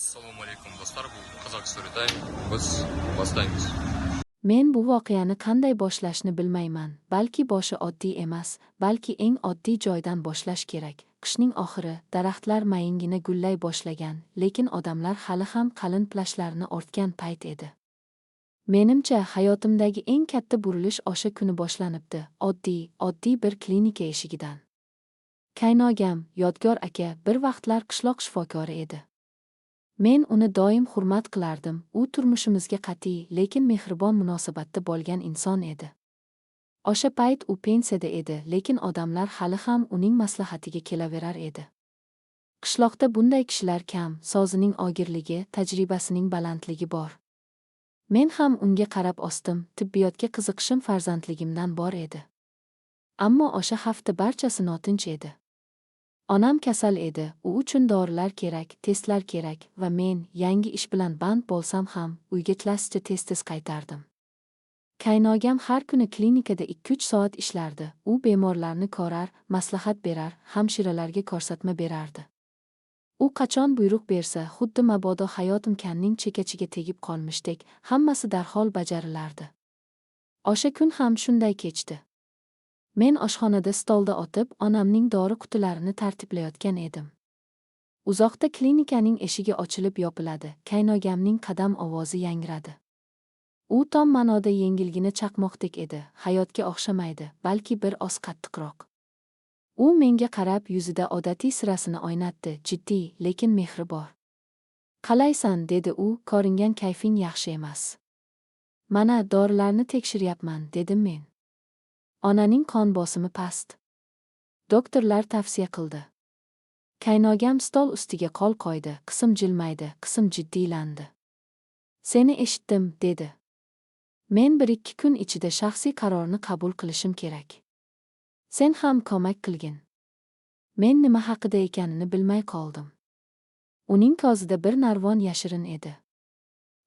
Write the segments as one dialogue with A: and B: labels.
A: Ассалаумағалейкум, достар! Бұл Қазақ Storytime. Біз бастаймыз.
B: Men bu voqeani qanday boshlashni bilmayman. Balki boshi oddiy emas, balki eng oddiy joydan boshlash kerak. Qishning oxiri, daraxtlar mayingina gullay boshlagan, lekin odamlar hali ham qalin plashlarini ortgan payt edi. Menimcha, hayotimdagi eng katta burilish o'sha kuni boshlanibdi, oddiy, oddiy bir klinika eshigidan. Kaynogam, Yodgor aka, bir vaqtlar qishloq shifokori edi. Men uni doim hurmat qilardim, u turmushimizga qat'iy, lekin mehribon munosabatda bo'lgan inson edi. O'sha payt u pensiyada edi, lekin odamlar hali ham uning maslahatiga kelaverar edi. Qishloqda bunday kishilar kam, so'zining og'irligi, tajribasining balandligi bor. Men ham unga qarab o'sdim, tibbiyotga qiziqishim farzandligimdan bor edi. Ammo o'sha hafta barchasi notinch edi. Onam kasal edi, u uchun dorilar kerak, testlar kerak va men yangi ish bilan band bo'lsam ham, uyga klasscha tez-tez qaytardim. Kaynogam har kuni klinikada 2-3 soat ishlardi. U bemorlarni ko'rar, maslahat berar, hamshiralarga ko'rsatma berardi. U qachon buyruq bersa, xuddi mabodo hayotim kanning chekachiga tegib qolmishdek, hammasi darhol bajarilardi. O'sha kun ham shunday kechdi. Men oshxonada stolda o'tirib, onamning dori qutilarini tartiblayotgan edim. Uzoqda klinikaning eshigi ochilib yopiladi, kaynogamning qadam ovozi yangradi. U tom ma'noda yengilgina chaqmoqdek edi, hayotga o'xshamaydi, balki bir oz qattiqroq. U menga qarab, yuzida odatiy sirasini o'ynatdi, jiddiy, lekin mehri bor. "Qalaysan?" dedi u, "ko'ringan kayfing yaxshi emas." "Mana, dorilarni tekshiryapman", dedim men. "Onaning qon bosimi past. Doktorlar tavsiya qildi." Kaynogam stol ustiga qo'l qo'ydi, qism jilmaydi, qism jiddiylandi. "Seni eshitdim", dedi. "Men 1-2 kun ichida shaxsiy qarorni qabul qilishim kerak. Sen ham ko'mak qilgin." Men nima haqida ekanini bilmay qoldim. Uning ko'zida bir narvon yashirin edi.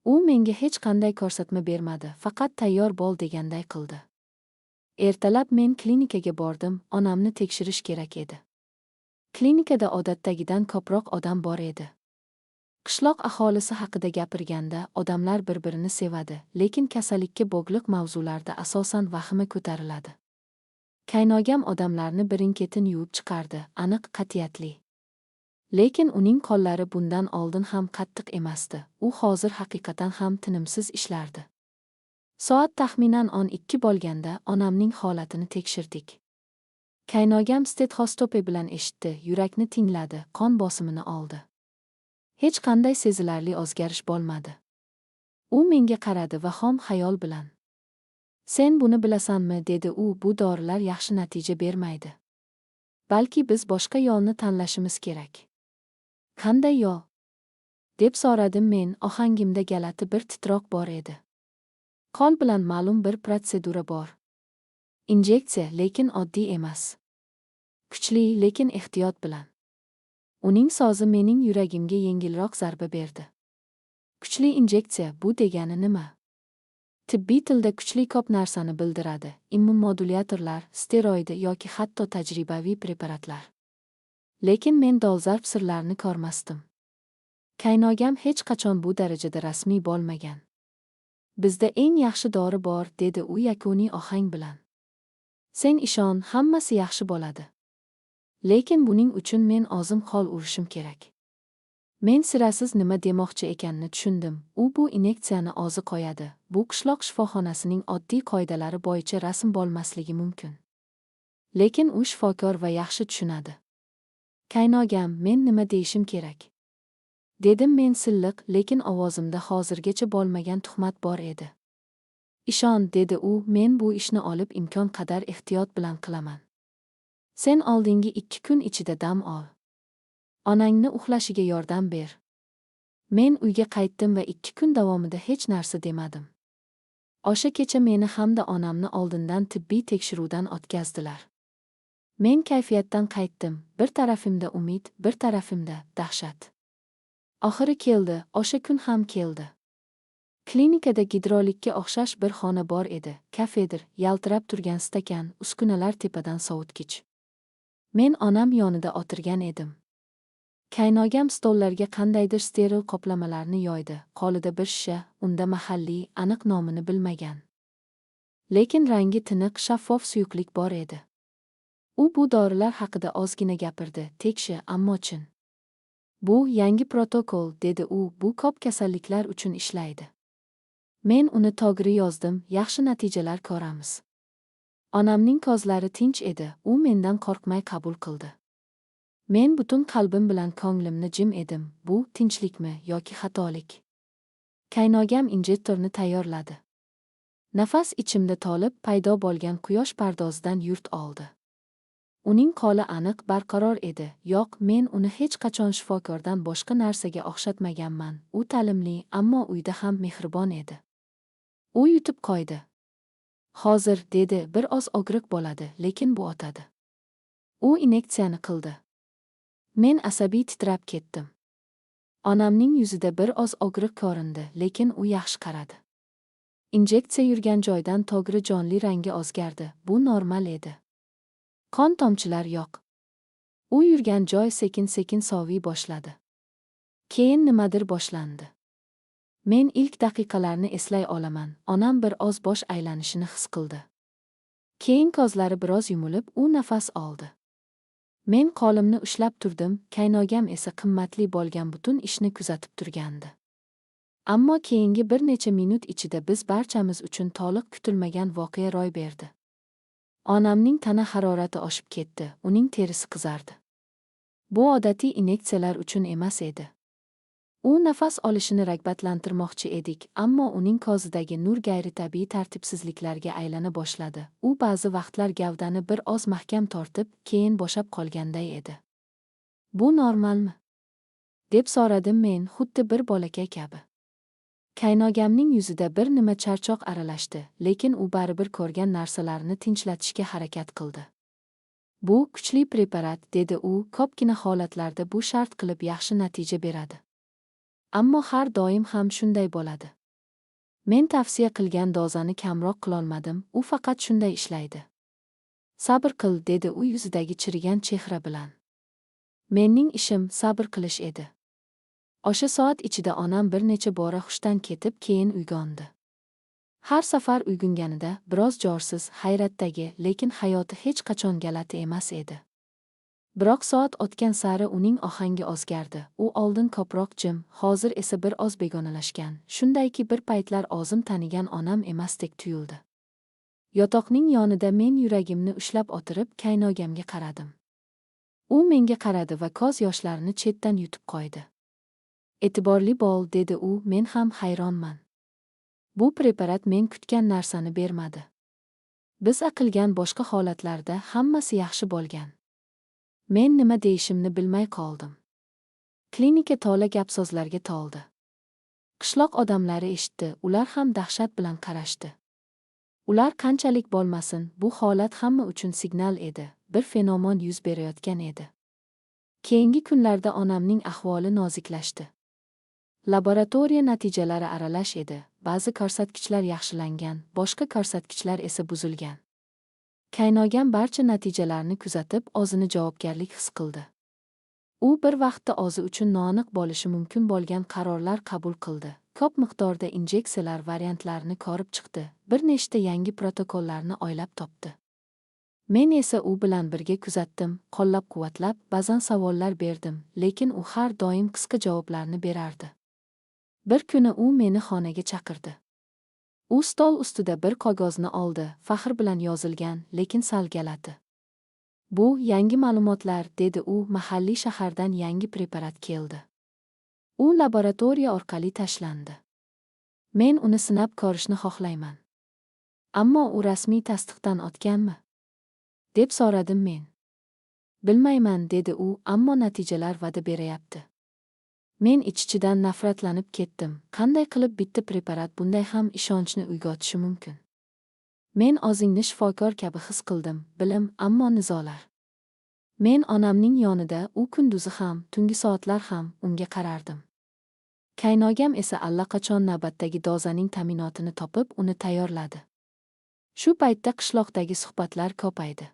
B: U menga hech qanday ko'rsatma bermadi, faqat tayyor bo'l deganday qildi. Ertalab men klinikaga bordim, onamni tekshirish kerak edi. Klinikada odatdagidan ko'proq odam bor edi. Qishloq aholisi haqida gapirganda, odamlar bir-birini sevadi, lekin kasallikka bog'liq mavzularda asosan vahima ko'tariladi. Kaynogam odamlarni birin-ketin yuvib chiqardi, aniq, qat'iyatli. Lekin uning qo'llari bundan oldin ham qattiq emasdi. U hozir haqiqatan ham tinimsiz ishlardi. Soat taxminan 12 bo'lganda onamning holatini tekshirdik. Kaynogam stetoskopi bilan eshitdi, yurakni tingladi, qon bosimini oldi. Hech qanday sezilarli o'zgarish bo'lmadi. U menga qaradi va xom xayol bilan: "Sen buni bilasanmi?" dedi u, "bu dorilar yaxshi natija bermaydi. Balki biz boshqa yo'lni tanlashimiz kerak." "Qanday yo'l?" deb so'radim men, ohangimda g'alati bir titroq bor edi. "Qo'l bilan ma'lum bir protsedura bor. Injeksiya, lekin oddiy emas. Kuchli, lekin ehtiyot bilan." Uning so'zi mening yuragimga yengilroq zarba berdi. Kuchli injeksiya, bu degani nima? Tibbiy tilda kuchli ko'p narsani bildiradi: immunmodulyatorlar, steroidi yoki hatto tajribaviy preparatlar. Lekin men dolzarb sirlarni ko'rmasdim. Kaynogam hech qachon bu darajada rasmiy bo'lmagan. "Bizda eng yaxshi dori bor", dedi u yakuniy ohang bilan. "Sen ishon, hammasi yaxshi bo'ladi. Lekin buning uchun men o'zim qo'l urishim kerak." Men sirasiz nima demoqchi ekanini tushundim. U bu inyeksiyani o'zi qo'yadi. Bu qishloq shifoxonasining oddiy qoidalari bo'yicha rasm bo'lmasligi mumkin. Lekin u shifokor va yaxshi tushunadi. "Kaynogam, men nima deyishim kerak?" dedim men silliq, lekin ovozimda hozirgacha bo'lmagan tuhmat bor edi. "Ishon", dedi u, "men bu ishni olib imkon qadar ehtiyot bilan qilaman. Sen oldingi 2 kun ichida dam ol. Onangni uxlashiga yordam ber." Men uyga qaytdim va 2 kun davomida hech narsa demadim. O'sha kecha meni hamda onamni oldindan tibbiy tekshiruvdan o'tkazdilar. Men kayfiyatdan qaytdim, bir tarafimda umid, bir tarafimda dahshat. Oxiri keldi, o'sha kun ham keldi. Klinikada gidrolikka o'xshash bir xona bor edi, kafedir, yaltirab turgan stakan, uskunalar tepadan sovutgich. Men onam yonida o'tirgan edim. Kaynogam stollarga qandaydir steril qoplamalarni yoydi, qo'lida bir shisha, unda mahalliy, aniq nomini bilmagan, lekin rangi tiniq, shaffof suyuqlik bor edi. U bu dorilar haqida ozgina gapirdi, tekshi, ammo chin. "Bu yangi protokol", dedi u, "bu ko'p kasalliklar uchun ishlaydi. Men uni to'g'ri yozdim, yaxshi natijalar ko'ramiz." Onamning ko'zlari tinch edi, u mendan qo'rqmay qabul qildi. Men butun qalbim bilan ko'nglimni jim edim, bu tinchlikmi yoki xatolik? Kaynogam injektorni tayyorladi. Nafas ichimda tolib paydo bo'lgan quyosh pardozidan yurt oldi. Uning qo'li aniq, barqaror edi. Yo'q, men uni hech qachon shifokordan boshqa narsaga o'xshatmaganman. U ta'limli, ammo uyda ham mehribon edi. U yutib qo'ydi. "Hozir", dedi, "bir oz og'riq bo'ladi, lekin bu o'tadi." U inyeksiyani qildi. Men asabiy titrab ketdim. Onamning yuzida bir oz og'riq ko'rindi, lekin u yaxshi qaradi. Injeksiya yurgan joydan to'g'ri jonli rangi o'zgardi. Bu normal edi. Qon tomchilar yo'q. U yurgan joy sekin-sekin soviy boshladi. Keyin nimadir boshlandi. Men ilk daqiqalarni eslay olaman. Onam bir oz bosh aylanishini his qildi. Keyin ko'zlari biroz yumilib, u nafas oldi. Men qo'limni ushlab turdim, kaynogam esa qimmatli bo'lgan butun ishni kuzatib turgandi. Ammo keyingi bir necha minut ichida biz barchamiz uchun to'liq kutilmagan voqea ro'y berdi. Onamning tana harorati oshib ketdi, uning terisi qizardi. Bu odatiy inyeksiyalar uchun emas edi. U nafas olishini rag'batlantirmoqchi edik, ammo uning ko'zidagi nur g'ayritabiiy tartibsizliklarga aylana boshladi. U ba'zi vaqtlar gavdani bir oz mahkam tortib, keyin bo'shab qolganday edi. "Bu normalmi?" deb so'radim men, xuddi bir bolakay kabi. Kaynogamning yuzida bir nima charchoq aralashdi, lekin u baribir ko'rgan narsalarini tinchlatishga harakat qildi. "Bu kuchli preparat", dedi u, "ko'pgina holatlarda bu shart qilib yaxshi natija beradi. Ammo har doim ham shunday bo'ladi. Men tavsiya qilgan dozani kamroq qilolmadim, u faqat shunday ishlaydi. Sabr qil", dedi u yuzidagi chirigan chehra bilan. Mening ishim sabr qilish edi. O'sha soat ichida onam bir necha bora hushdan ketib, keyin uyg'ondi. Har safar uyg'onganida biroz jorsiz, hayratdagi, lekin hayoti hech qachon g'alati emas edi. Biroq soat o'tgan sari uning ohangi o'zgardi. U oldin ko'proq jim, hozir esa bir oz begonalashgan, shundayki bir paytlar o'zim tanigan onam emasdek tuyuldi. Yotoqning yonida men yuragimni ushlab o'tirib, kaynogamga qaradim. U menga qaradi va ko'z yoshlarini chetdan yutib qo'ydi. "E'tiborli bo'l", dedi u, "men ham hayronman. Bu preparat men kutgan narsani bermadi. Biz qilgan boshqa holatlarda hammasi yaxshi bo'lgan." Men nima deyishimni bilmay qoldim. Klinika to'la gap-so'zlarga to'ldi. Qishloq odamlari eshitdi, ular ham dahshat bilan qarashdi. Ular qanchalik bo'lmasin, bu holat hamma uchun signal edi, bir fenomen yuz berayotgan edi. Keyingi kunlarda onamning ahvoli noziklashdi. Laboratoriya natijalari aralash edi, ba'zi ko'rsatkichlar yaxshilangan, boshqa ko'rsatkichlar esa buzilgan. Kaynogam barcha natijalarni kuzatib, o'zini javobgarlik his qildi. U bir vaqtda o'zi uchun noaniq bo'lishi mumkin bo'lgan qarorlar qabul qildi. Ko'p miqdorda injeksiyalar variantlarini ko'rib chiqdi, bir nechta yangi protokollarni o'ylab topdi. Men esa u bilan birga kuzatdim, qo'llab-quvvatlab, ba'zan savollar berdim, lekin u har doim qisqa javoblarni berardi. Bir kuni u meni xonaga chaqirdi. U stol ustida bir qog'ozni oldi, faxr bilan yozilgan, lekin sal g'alati. "Bu yangi ma'lumotlar", dedi u, "mahalliy shahardan yangi preparat keldi. U laboratoriya orqali tashlandi. Men uni sinab ko'rishni xohlayman." "Ammo u rasmiy tasdiqdan o'tganmi?" deb so'radim men. "Bilmayman", dedi u, "ammo natijalar va'da berayapti." Men ich-ichidan nafratlanib ketdim. Qanday qilib bitta preparat bunday ham ishonchni uyg'otishi mumkin? Men o'zingni shifokor kabi his qildim, bilim, ammo nizolar. Men onamning yonida u kunduzi ham, tungi soatlar ham unga qarardim. Kaynogam esa allaqachon navbatdagi dozaning ta'minotini topib, uni tayyorladi. Shu paytda qishloqdagi suhbatlar ko'paydi.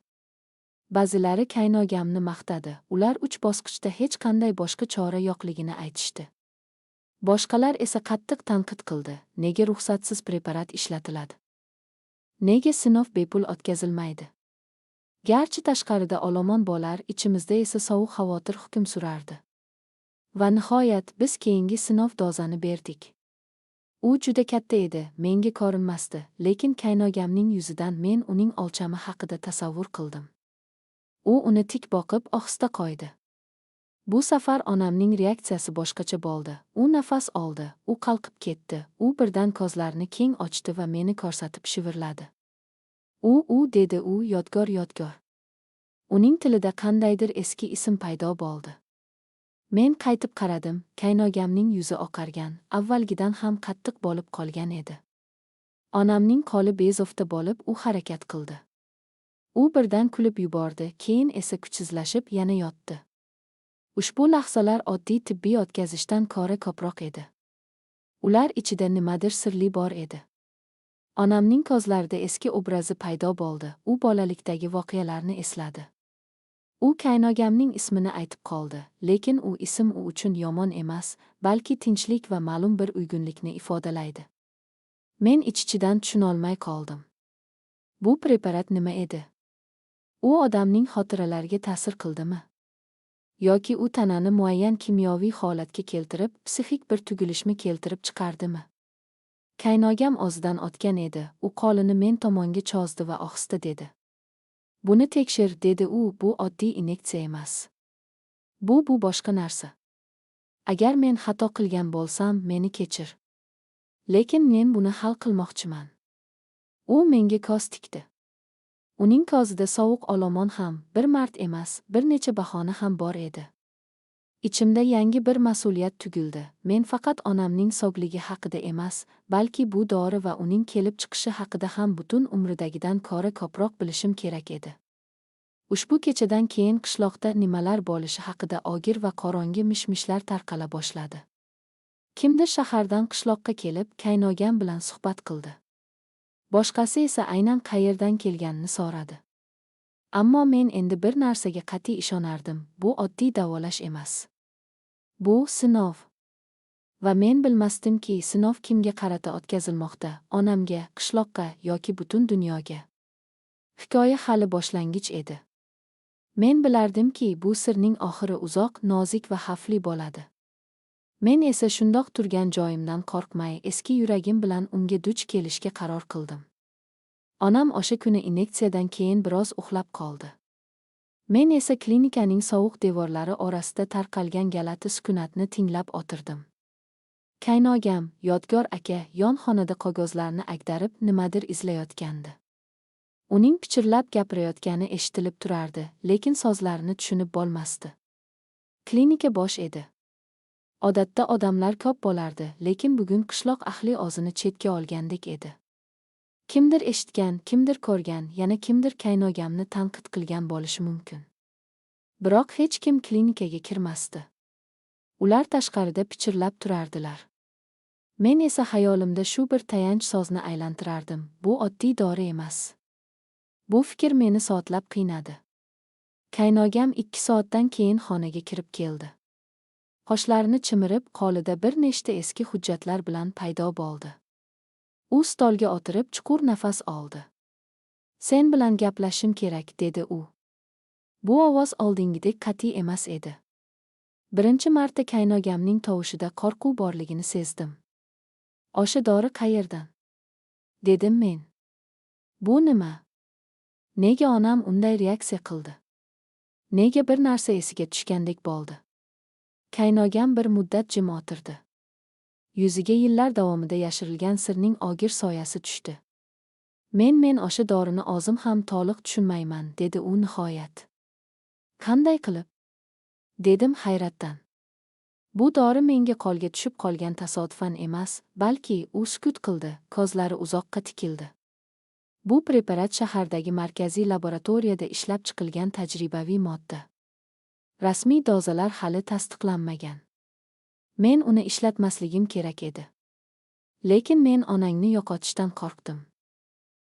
B: Ba'zilari kaynogamni maqtadi, ular 3 bosqichda hech qanday boshqa chora yo'qligini aytishdi. Boshqalar esa qattiq tanqid qildi, nega ruxsatsiz preparat ishlatiladi? Nega sinov bepul o'tkazilmaydi? Garchi tashqarida olomon bo'lar, ichimizda esa sovuq xavotir hukm surardi. Va nihoyat biz keyingi sinov dozani berdik. U juda katta edi, menga ko'rinmasdi, lekin kaynogamning yuzidan men uning o'lchami haqida tasavvur qildim. U uni tik boqib, ohista qo'ydi. Bu safar onamning reaksiyasi boshqacha bo'ldi. U nafas oldi, u qalqib ketdi, u birdan ko'zlarini keng ochdi va meni ko'rsatib shivirladi. U dedi u, Yodgor, Yodgor. Uning tilida qandaydir eski ism paydo bo'ldi. Men qaytib qaradim, kaynogamning yuzi oqargan, avvalgidan ham qattiq bo'lib qolgan edi. Onamning qo'li bezovta bo'lib, u harakat qildi. U birdan kulib yubordi, keyin esa kuchsizlashib yana yotdi. Ushbu lahzalar oddiy tibbiy o'tkazishdan ko'ra ko'proq edi. Ular ichida nimadir sirli bor edi. Onamning ko'zlarida eski obrazi paydo bo'ldi, u bolalikdagi voqealarni esladi. U kaynogamning ismini aytib qoldi, lekin u ism u uchun yomon emas, balki tinchlik va ma'lum bir uyg'unlikni ifodalaydi. Men ich-ichidan tushunolmay qoldim. Bu preparat nima edi? U odamning xotiralariga ta'sir qildimi? Yoki u tanani muayyan kimyoviy holatga keltirib, psixik bir tugilishni keltirib chiqardimi? Kaynogam o'zidan otgan edi, u qo'lini men tomonga cho'zdi va ohista dedi. Buni tekshir, dedi u, bu oddiy inyeksiya emas. Bu boshqa narsa. Agar men xato qilgan bo'lsam, meni kechir. Lekin men buni hal qilmoqchiman. U menga ko'z tikdi. Uning ko'zida sovuq olomon ham, bir mart emas, bir necha bahona ham bor edi. Ichimda yangi bir mas'uliyat tugildi. Men faqat onamning sog'ligi haqida emas, balki bu dori va uning kelib chiqishi haqida ham butun umridagidan ko'ra ko'proq bilishim kerak edi. Ushbu kechadan keyin qishloqda nimalar bo'lishi haqida og'ir va qorong'i mish-mishlar tarqala boshladi. Kimdir shahardan qishloqqa kelib, kaynogam bilan suhbat qildi. Boshqasi esa aynan qayerdan kelganini so'radi. Ammo men endi bir narsaga qat'iy ishonardim, bu oddiy davolash emas. Bu sinov. Va men bilmasdimki, sinov kimga qarata o'tkazilmoqda, onamga, qishloqqa yoki butun dunyoga. Hikoya hali boshlang'ich edi. Men bilardimki, bu sirning oxiri uzoq, nozik va xavfli bo'ladi. Men esa shundoq turgan joyimdan qo'rqmay, eski yuragim bilan unga duch kelishga qaror qildim. Onam o'sha kuni inyeksiyadan keyin biroz uxlab qoldi. Men esa klinikaning sovuq devorlari orasida tarqalgan g'alati sukunatni tinglab o'tirdim. Kaynogam, Yodgor aka yon xonada qog'ozlarni ag'darib nimadir izlayotgandi. Uning pichirlab gapirayotgani eshitilib turardi, lekin so'zlarini tushunib bo'lmasdi. Klinika bo'sh edi. Odatda odamlar ko'p bo'lardi, lekin bugun qishloq ahli o'zini chetga olgandek edi. Kimdir eshitgan, kimdir ko'rgan, yana kimdir kaynogamni tanqid qilgan bo'lishi mumkin. Biroq hech kim klinikaga kirmasdi. Ular tashqarida pichirlab turardilar. Men esa xayolimda shu bir tayanch so'zni aylantirardim, bu oddiy dori emas. Bu fikr meni soatlab qiynadi. Kaynogam 2 soatdan keyin xonaga kirib keldi. Qoshlarini chimirib, qo'lida bir nechta eski hujjatlar bilan paydo bo'ldi. U stolga o'tirib, chuqur nafas oldi. Sen bilan gaplashim kerak, dedi u. Bu ovoz oldingidek qat'iy emas edi. Birinchi marta kaynogamning tovushida qo'rquv borligini sezdim. O'sha dori qayerdan? Dedim men. Bu nima? Nega onam unday reaksiya qildi? Nega bir narsa esiga tushgandek bo'ldi? Kaynogam bir muddat jim o'tirdi. Yuziga yillar davomida yashirilgan sirning og'ir soyasi tushdi. Men o'sha dorini o'zim ham to'liq tushunmayman, dedi u nihoyat. Qanday qilib? Dedim hayratdan. Bu dori menga qo'lga tushib qolgan tasodifan emas, balki u sukut qildi, ko'zlari uzoqqa tikildi. Bu preparat shahardagi markaziy laboratoriyada ishlab chiqilgan tajribaviy modda. Rasmiy dozalar hali tasdiqlanmagan. Men uni ishlatmasligim kerak edi. Lekin men onangni yo'qotishdan qo'rqdim.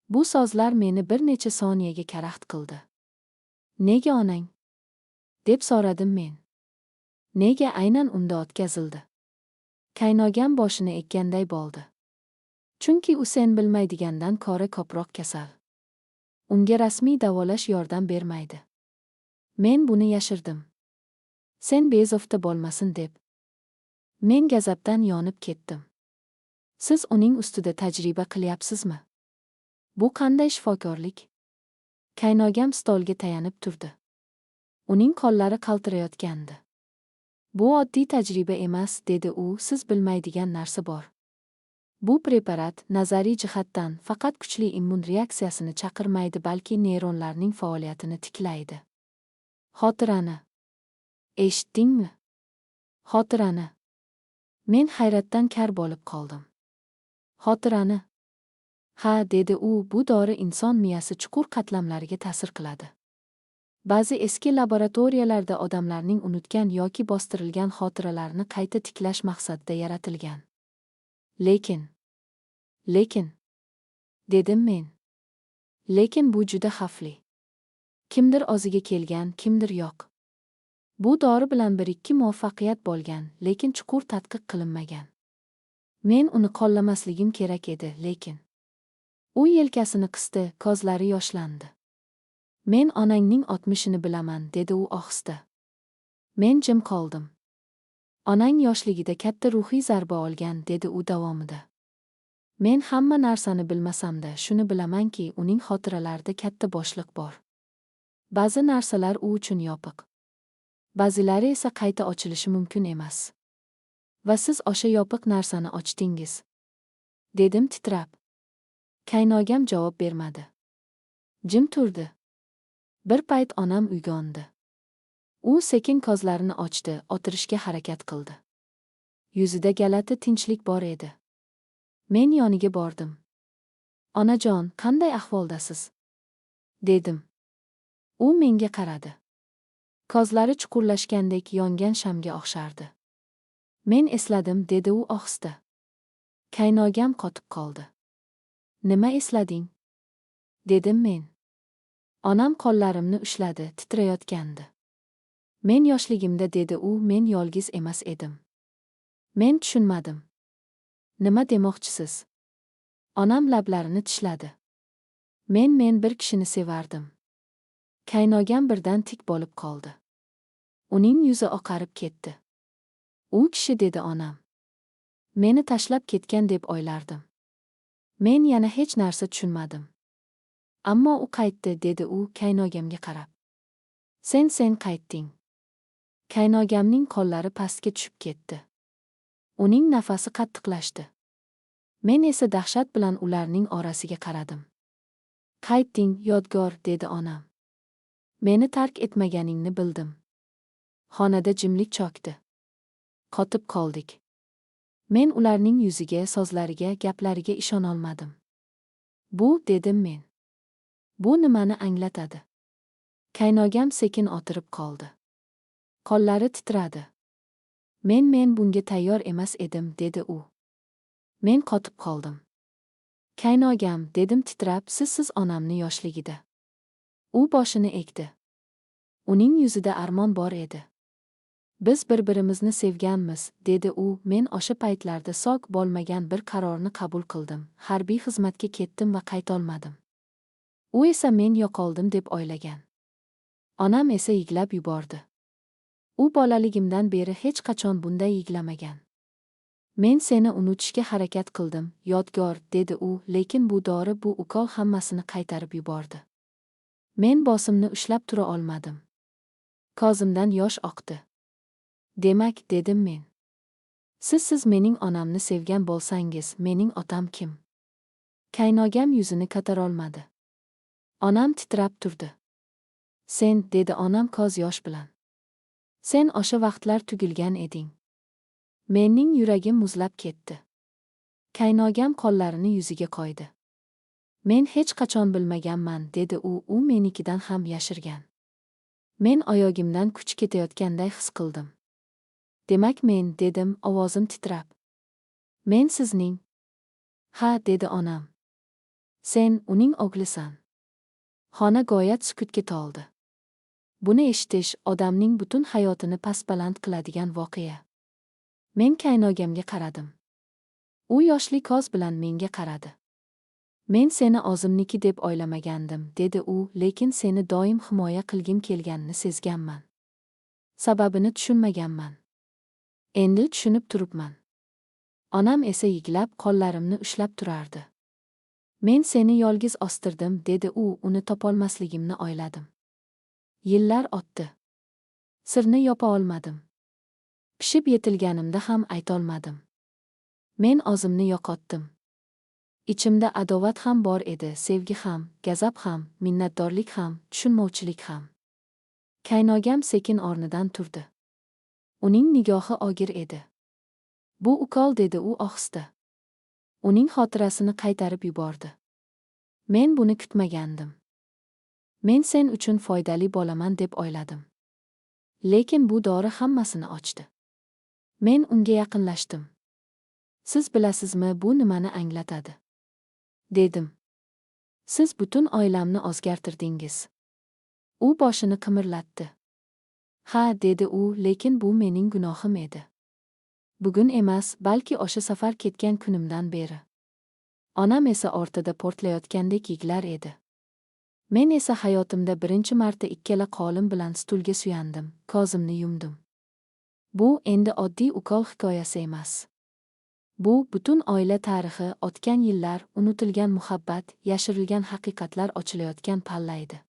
B: Bu so'zlar meni bir necha soniyaga karaxt qildi. Nega onang? Deb so'radim men. Nega aynan unda o'tkazildi? Kaynogam boshini egganday bo'ldi. Chunki u sen bilmaydigandan ko'ra ko'proq kasal. Unga rasmiy davolash yordam bermaydi. Men buni yashirdim. Sen bezovta bo'lmasin deb. Men g'azabdan yonib ketdim. Siz uning ustida tajriba qilyapsizmi? Bu qanday shifokorlik? Kaynogam stolga tayanib turdi. Uning qo'llari qaltirayotgandi. Bu oddiy tajriba emas, dedi u, siz bilmaydigan narsa bor. Bu preparat nazariy jihatdan faqat kuchli immun reaksiyasini chaqirmaydi, balki neyronlarning faoliyatini tiklaydi. Xotirani. Eshitdingmi? Xotirani. Men hayratdan kar bo'lib qoldim. Xotirani. Ha, dedi u, bu dori inson miyasi chuqur qatlamlariga ta'sir qiladi. Ba'zi eski laboratoriyalarda odamlarning unutgan yoki bostirilgan xotiralarini qayta tiklash maqsadida yaratilgan. Lekin, dedim men. Lekin bu juda xavfli. Kimdir o'ziga kelgan, kimdir yo'q. Bu dori bilan bir-ikki muvaffaqiyat bo'lgan, lekin chuqur tadqiq qilinmagan. Men uni qo'llamasligim kerak edi, lekin. U yelkasini qisdi, ko'zlari yoshlandi. Men onangning o'tmishini bilaman, dedi u ohista. Men jim qoldim. Onang yoshligida katta ruhiy zarba olgan, dedi u davomida. Men hamma narsani bilmasam-da, shuni bilamanki, uning xotiralarida katta bo'shliq bor. Ba'zi narsalar u uchun yopiq. Ba'zilari esa qayta ochilishi mumkin emas. Va siz o'sha yopiq narsani ochdingiz. Dedim titrab. Kaynogam javob bermadi. Jim turdi. Bir payt onam uyg'ondi. U sekin ko'zlarini ochdi, o'tirishga harakat qildi. Yuzida g'alati tinchlik bor edi. Men yoniga bordim. Onajon, qanday ahvoldasiz? Dedim. U menga qaradi. Ko'zlari chuqurlashgandek yongan shamga o'xshardi. Men esladim, dedi u ohista. Kaynogam qotib qoldi. Nima eslading? Dedim men. Onam qo'llarimni ushladi, titrayotgandi. Men yoshligimda, dedi u, men yolg'iz emas edim. Men tushunmadim. Nima demoqchisiz? Onam lablarini tishladi. Men bir kishini sevardim. Kaynogam birdan tik bo'lib qoldi. Uning yuzi oqarib ketdi. U kishi, dedi onam. Meni tashlab ketgan deb o'ylardim. Men yana hech narsa tushunmadim. Ammo u qaytdi, dedi u kaynogamga qarab. Sen qaytding. Kaynogamning qo'llari pastga tushib ketdi. Uning nafasi qattiqlashdi. Men esa dahshat bilan ularning orasiga qaradim. Qaytding, Yodgor, dedi onam. Meni tark etmaganingni bildim. Xonada jimlik cho'kdi. Qotib qoldik. Men ularning yuziga, so'zlariga, gaplariga ishonolmadim. Bu, dedim men. Bu nimani anglatadi? Kaynogam sekin o'tirib qoldi. Qo'llari titradi. Men bunga tayyor emas edim, dedi u. Men qotib qoldim. Kaynogam, dedim titrab, siz onamni yoshligida. U boshini egdi. Uning yuzida armon bor edi. Biz bir-birimizni sevganmiz, dedi u, men o'sha paytlarda sog' bo'lmagan bir qarorni qabul qildim, harbiy xizmatga ketdim va qaytolmadim. U esa men yo'qoldim deb o'ylagan. Onam esa yig'lab yubordi. U bolaligimdan beri hech qachon bunday yig'lamagan. Men seni unutishga harakat qildim, Yodgor, dedi u, lekin bu dori, bu ukol hammasini qaytarib yubordi. Men bosimni ushlab tura olmadim. Ko'zimdan yosh oqdi. Demak, dedim men. Siz mening onamni sevgan bo'lsangiz, mening otam kim? Kaynogam yuzini ko'tarolmadi. Onam titrab turdi. Sen, dedi onam ko'z yosh bilan. Sen o'sha vaqtlar tug'ilgan eding. Mening yuragim muzlab ketdi. Kaynogam qo'llarini yuziga qo'ydi. Men hech qachon bilmaganman, dedi u menikidan ham yashirgan. Men oyog'imdan kuch ketayotganday his qildim. Demak men, dedim, ovozim titrab. Men sizning. Ha, dedi onam. Sen uning o'g'lisan. Xona go'yo sukutga to'ldi. Buni eshitish odamning butun hayotini past-baland qiladigan voqea. Men kaynogamga qaradim. U yoshli ko'z bilan menga qaradi. Men seni o'zimniki deb o'ylamagandim, dedi u, lekin seni doim himoya qilgim kelganini sezganman. Sababini tushunmaganman. Endi tushunib turibman. Onam esa yiglab qo'llarimni ushlab turardi. Men seni yolg'iz o'stirdim, dedi u, uni topolmasligimni o'yladim. Yillar o'tdi. Sirni yopa olmadim. Pishib yetilganimda ham aytolmadim. Men o'zimni yo'qotdim. Ichimda adovat ham bor edi, sevgi ham, g'azab ham, minnatdorlik ham, tushunmovchilik ham. Kaynogam sekin o'rnidan turdi. Uning nigohi og'ir edi. Bu ukol, dedi u ohista. Uning xotirasini qaytarib yubordi. Men buni kutmagandim. Men sen uchun foydali bo'laman deb o'yladim. Lekin bu dori hammasini ochdi. Men unga yaqinlashdim. Siz bilasizmi, bu nimani anglatadi? Dedim. Siz butun oilamni o'zgartirdingiz. U boshini qimirlatdi. Ha, dedi u, lekin bu mening gunohim edi. Bugun emas, balki o'sha safar ketgan kunimdan beri. Onam esa o'rtada portlayotgandek yig'lar edi. Men esa hayotimda birinchi marta ikkala qo'lim bilan stulga suyandim, ko'zimni yumdim. Bu endi oddiy ukol hikoyasi emas. Bu butun oila tarixi, o'tgan yillar, unutilgan muhabbat, yashirilgan haqiqatlar ochilayotgan palla edi.